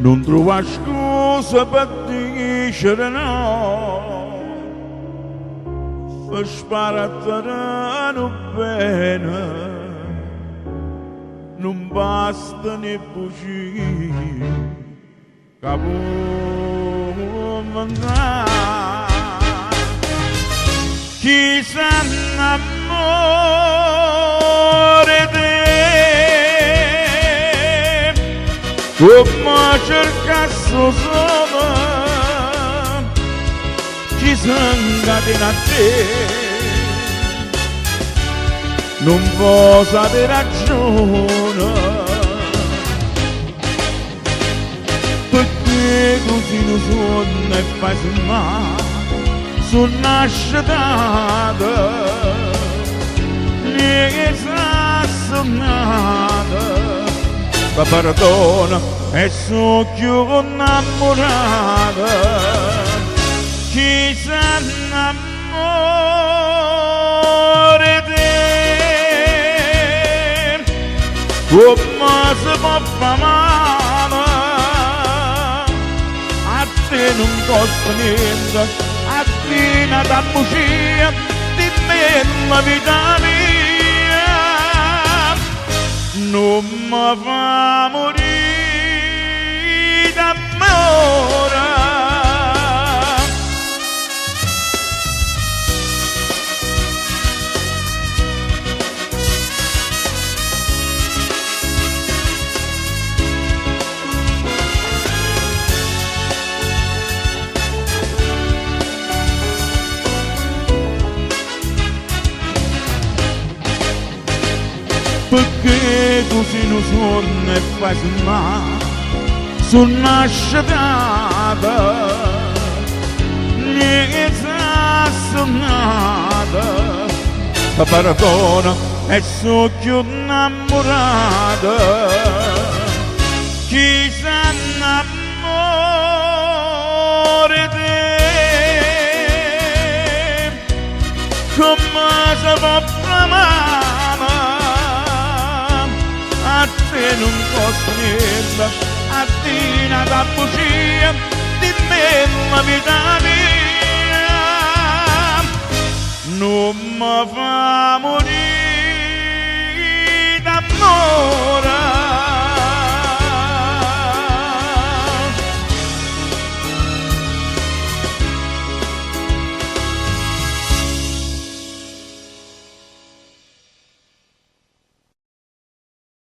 Nun truvà scusa pe' dicere no, pe' spartere nu bene, nun bastano 'e bugie ca può 'nventà. Chi s'annammora 'e te comme cercasse 'o sole, chi se 'ncatena a te nun po' sapè ragione. Pecché tu si nu suonno e fai sunnà, sunnà scetata, miez' sunnata, te perdono e so' cchiù 'nnammurato. Chi s'annammora 'e te comme se po' fa male, a te nun costa niente, a te n'ata bucia, dimmella vita mia, nun me fa murì d'ammore. Pecché tu si nu suonno e fai sunnà, sunnà scetata, miez' sunnata, te perdono e so' cchiù 'nnammurato. Chi s'annammora 'e te comme se po' fa male, a te nun costa niente, a te n'ata bucia, dimmella vita mia, nun me fa murì d'ammore.